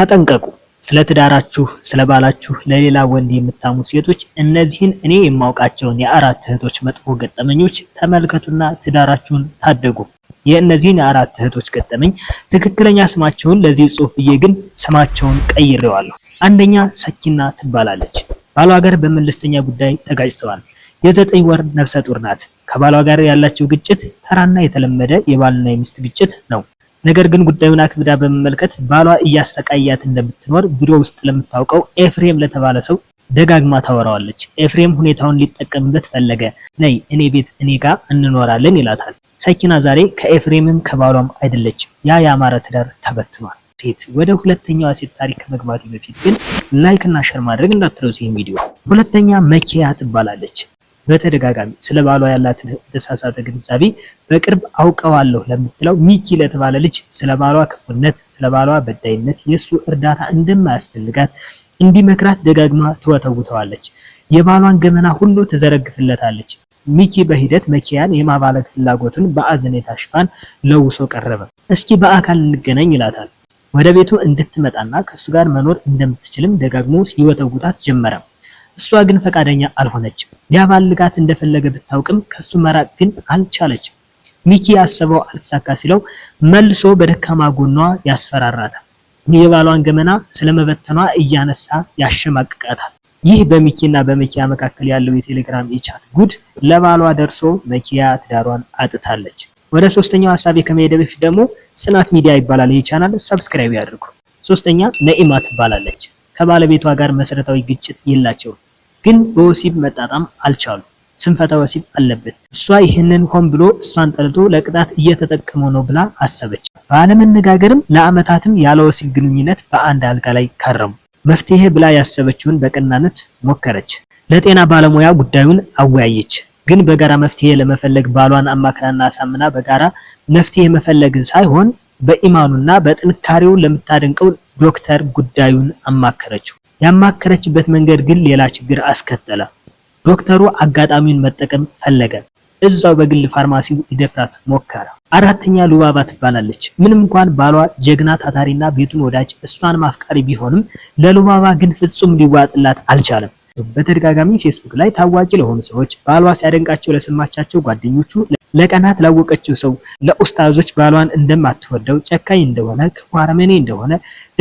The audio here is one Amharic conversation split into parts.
ተጠንቀቁ። ስለ ትዳራችሁ፣ ስለ ባላችሁ ለሌላ ወንድ የምታሙ ሴቶች እነዚህን እኔ የማውቃቸውን የአራት እህቶች መጥፎ ገጠመኞች ተመልከቱና ትዳራችሁን ታደጉ። የእነዚህን የአራት እህቶች ገጠመኝ ትክክለኛ ስማቸውን ለዚህ ጽሑፍ ብዬ ግን ስማቸውን ቀይሬዋለሁ። አንደኛ ሰኪና ትባላለች። ባሏ ጋር በመለስተኛ ጉዳይ ተጋጭተዋል። የ9 ወር ነፍሰ ጡር ናት። ከባሏ ጋር ያላቸው ግጭት ተራና የተለመደ የባልና የሚስት ግጭት ነው። ነገር ግን ጉዳዩን አክብዳ በመመልከት ባሏ እያሰቃያት እንደምትኖር ቢሮ ውስጥ ለምታውቀው ኤፍሬም ለተባለ ሰው ደጋግማ ታወራዋለች። ኤፍሬም ሁኔታውን ሊጠቀምበት ፈለገ። ነይ እኔ ቤት እኔ ጋር እንኖራለን ይላታል። ሰኪና ዛሬ ከኤፍሬምም ከባሏም አይደለችም። ያ ያማረ ትዳር ተበትኗል። ሴት ወደ ሁለተኛዋ ሴት ታሪክ ከመግባቴ በፊት ግን like እና share ማድረግ እንዳትረሱ ይህን ቪዲዮ። ሁለተኛ መኪያ ትባላለች። በተደጋጋሚ ስለ ባሏ ያላትን የተሳሳተ ግንዛቤ በቅርብ አውቀዋለሁ ለምትለው ሚኪ ለተባለ ልጅ ስለ ባሏ ክፉነት፣ ስለ ባሏ በዳይነት፣ የእሱ እርዳታ እንደማያስፈልጋት እንዲመክራት ደጋግማ ትወተውተዋለች። የባሏን ገመና ሁሉ ትዘረግፍለታለች። ሚኪ በሂደት መኪያን የማባለግ ፍላጎቱን በአዘኔታ ሽፋን ለውሶ ቀረበ። እስኪ በአካል እንገናኝ ይላታል። ወደ ቤቱ እንድትመጣና ከእሱ ጋር መኖር እንደምትችልም ደጋግሞ ሲወተውታት ጀመረ። እሷ ግን ፈቃደኛ አልሆነችም። ሊያባልጋት እንደፈለገ ብታውቅም ከሱ መራቅ ግን አልቻለችም። ሚኪ ያሰበው አልሳካ ሲለው መልሶ በደካማ ጎኗ ያስፈራራታል። የባሏን ገመና ስለመበተኗ እያነሳ ያሸማቅቃታል። ይህ በሚኪና በመኪያ መካከል ያለው የቴሌግራም የ chat ጉድ ለባሏ ደርሶ መኪያ ትዳሯን አጥታለች። ወደ ሶስተኛው ሀሳቤ ከመሄደ በፊት ደግሞ ጽናት ሚዲያ ይባላል ይህ channel፣ subscribe ያድርጉ። ሶስተኛ ነኢማ ትባላለች። ከባለቤቷ ጋር መሰረታዊ ግጭት የላቸውም፣ ግን በወሲብ መጣጣም አልቻሉም። ስንፈተ ወሲብ አለበት። እሷ ይህንን ሆን ብሎ እሷን ጠልቶ ለቅጣት እየተጠቀመው ነው ብላ አሰበች። ባለመነጋገርም ለአመታትም ያለ ወሲብ ግንኙነት በአንድ አልጋ ላይ ከረሙ። መፍትሄ ብላ ያሰበችውን በቀናነት ሞከረች። ለጤና ባለሙያ ጉዳዩን አወያየች። ግን በጋራ መፍትሄ ለመፈለግ ባሏን አማክራና አሳምና በጋራ መፍትሄ መፈለግን ሳይሆን በኢማኑና በጥንካሬው ለምታደንቀው ዶክተር ጉዳዩን አማከረችው። ያማከረችበት መንገድ ግን ሌላ ችግር አስከተለ። ዶክተሩ አጋጣሚውን መጠቀም ፈለገ። እዛው በግል ፋርማሲው ሊደፍራት ሞከረ። አራተኛ ሉባባ ትባላለች። ምንም እንኳን ባሏ ጀግና ታታሪና ቤቱን ወዳጅ እሷን ማፍቃሪ ቢሆንም ለሉባባ ግን ፍጹም ሊዋጥላት አልቻለም። በተደጋጋሚ ፌስቡክ ላይ ታዋቂ ለሆኑ ሰዎች፣ ባሏ ሲያደንቃቸው ለሰማቻቸው ጓደኞቹ፣ ለቀናት ላወቀችው ሰው፣ ለኡስታዞች ባሏን እንደማትወደው፣ ጨካኝ እንደሆነ፣ ክፉ አረመኔ እንደሆነ፣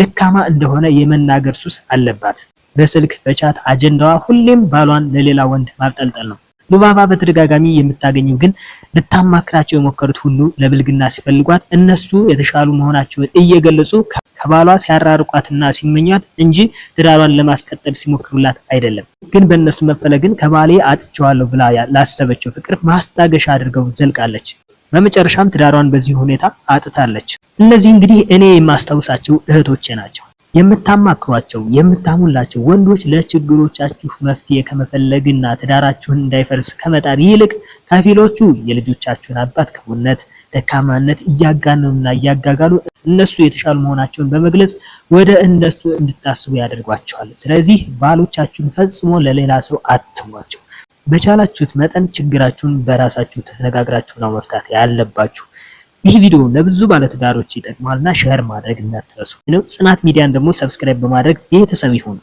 ደካማ እንደሆነ የመናገር ሱስ አለባት። በስልክ በ chat አጀንዳዋ ሁሌም ባሏን ለሌላ ወንድ ማብጠልጠል ነው። ሉባባ በተደጋጋሚ የምታገኘው ግን ልታማክራቸው የሞከሩት ሁሉ ለብልግና ሲፈልጓት እነሱ የተሻሉ መሆናቸውን እየገለጹ ከባሏ ሲያራርቋትና ሲመኟት እንጂ ትዳሯን ለማስቀጠል ሲሞክሩላት አይደለም። ግን በእነሱ መፈለግን ከባሌ አጥቼዋለሁ ብላ ላሰበችው ፍቅር ማስታገሻ አድርገው ዘልቃለች። በመጨረሻም ትዳሯን በዚህ ሁኔታ አጥታለች። እነዚህ እንግዲህ እኔ የማስታውሳቸው እህቶቼ ናቸው። የምታማክሯቸው የምታሙላቸው ወንዶች ለችግሮቻችሁ መፍትሄ ከመፈለግና ትዳራችሁን እንዳይፈርስ ከመጣር ይልቅ ከፊሎቹ የልጆቻችሁን አባት ክፉነት፣ ደካማነት እያጋነኑና እያጋጋሉ እነሱ የተሻሉ መሆናቸውን በመግለጽ ወደ እነሱ እንድታስቡ ያደርጓቸዋል። ስለዚህ ባሎቻችሁን ፈጽሞ ለሌላ ሰው አትሟቸው። በቻላችሁት መጠን ችግራችሁን በራሳችሁ ተነጋግራችሁ ነው መፍታት ያለባችሁ። ይህ ቪዲዮ ለብዙ ባለትዳሮች ይጠቅማልና share ማድረግ እንዳትረሱ። ጽናት ሚዲያን ደግሞ subscribe በማድረግ ቤተሰብ ይሁኑ።